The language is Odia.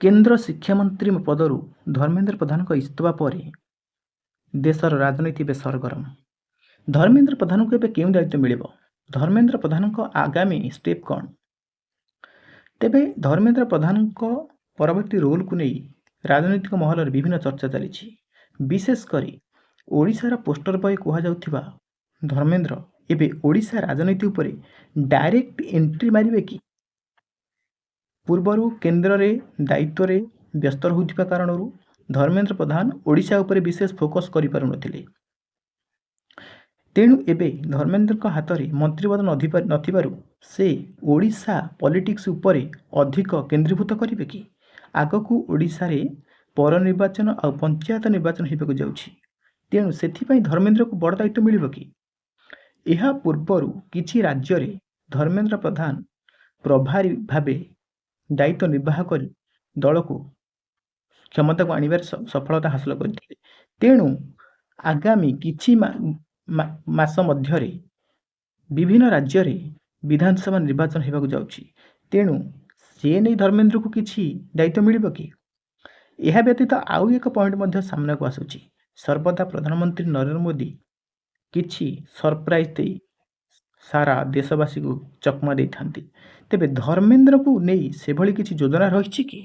କେନ୍ଦ୍ର ଶିକ୍ଷାମନ୍ତ୍ରୀ ପଦରୁ ଧର୍ମେନ୍ଦ୍ର ପ୍ରଧାନଙ୍କ ଇସ୍ତଫା ପରେ ଦେଶର ରାଜନୀତି ଏବେ ସରଗରମ। ଧର୍ମେନ୍ଦ୍ର ପ୍ରଧାନଙ୍କୁ ଏବେ କେଉଁ ଦାୟିତ୍ୱ ମିଳିବ? ଧର୍ମେନ୍ଦ୍ର ପ୍ରଧାନଙ୍କ ଆଗାମୀ ଷ୍ଟେପ୍ କ'ଣ? ତେବେ ଧର୍ମେନ୍ଦ୍ର ପ୍ରଧାନଙ୍କ ପରବର୍ତ୍ତୀ ରୋଲକୁ ନେଇ ରାଜନୈତିକ ମହଲରେ ବିଭିନ୍ନ ଚର୍ଚ୍ଚା ଚାଲିଛି। ବିଶେଷ କରି ଓଡ଼ିଶାର ପୋଷ୍ଟର ବୟ କୁହାଯାଉଥିବା ଧର୍ମେନ୍ଦ୍ର ଏବେ ଓଡ଼ିଶା ରାଜନୀତି ଉପରେ ଡାଇରେକ୍ଟ ଏଣ୍ଟ୍ରି ମାରିବେ କି? ପୂର୍ବରୁ କେନ୍ଦ୍ରରେ ଦାୟିତ୍ୱରେ ବ୍ୟସ୍ତ ରହୁଥିବା କାରଣରୁ ଧର୍ମେନ୍ଦ୍ର ପ୍ରଧାନ ଓଡ଼ିଶା ଉପରେ ବିଶେଷ ଫୋକସ୍ କରିପାରୁନଥିଲେ। ତେଣୁ ଏବେ ଧର୍ମେନ୍ଦ୍ରଙ୍କ ହାତରେ ମନ୍ତ୍ରୀପଦ ନଥିବାରୁ ସେ ଓଡ଼ିଶା ପଲିଟିକ୍ସ ଉପରେ ଅଧିକ କେନ୍ଦ୍ରୀଭୂତ କରିବେ କି? ଆଗକୁ ଓଡ଼ିଶାରେ ପୌର ନିର୍ବାଚନ ଆଉ ପଞ୍ଚାୟତ ନିର୍ବାଚନ ହେବାକୁ ଯାଉଛି। ତେଣୁ ସେଥିପାଇଁ ଧର୍ମେନ୍ଦ୍ରକୁ ବଡ଼ ଦାୟିତ୍ୱ ମିଳିବ କି? ଏହା ପୂର୍ବରୁ କିଛି ରାଜ୍ୟରେ ଧର୍ମେନ୍ଦ୍ର ପ୍ରଧାନ ପ୍ରଭାରୀ ଭାବେ ଦାୟିତ୍ୱ ନିର୍ବାହ କରି ଦଳକୁ କ୍ଷମତାକୁ ଆଣିବାରେ ସଫଳତା ହାସଲ କରିଥିଲେ। ତେଣୁ ଆଗାମୀ କିଛି ମାସ ମଧ୍ୟରେ ବିଭିନ୍ନ ରାଜ୍ୟରେ ବିଧାନସଭା ନିର୍ବାଚନ ହେବାକୁ ଯାଉଛି। ତେଣୁ ସେ ନେଇ ଧର୍ମେନ୍ଦ୍ରକୁ କିଛି ଦାୟିତ୍ୱ ମିଳିବ କି? ଏହା ବ୍ୟତୀତ ଆଉ ଏକ ପଏଣ୍ଟ ମଧ୍ୟ ସାମ୍ନାକୁ ଆସୁଛି। ସର୍ବଦା ପ୍ରଧାନମନ୍ତ୍ରୀ ନରେନ୍ଦ୍ର ମୋଦି କିଛି ସରପ୍ରାଇଜ୍ ଦେଇ ସାରା ଦେଶବାସୀକୁ ଚକମା ଦେଇଥାନ୍ତି। ତେବେ ଧର୍ମେନ୍ଦ୍ରଙ୍କୁ ନେଇ ସେଭଳି କିଛି ଯୋଜନା ରହିଛି କି?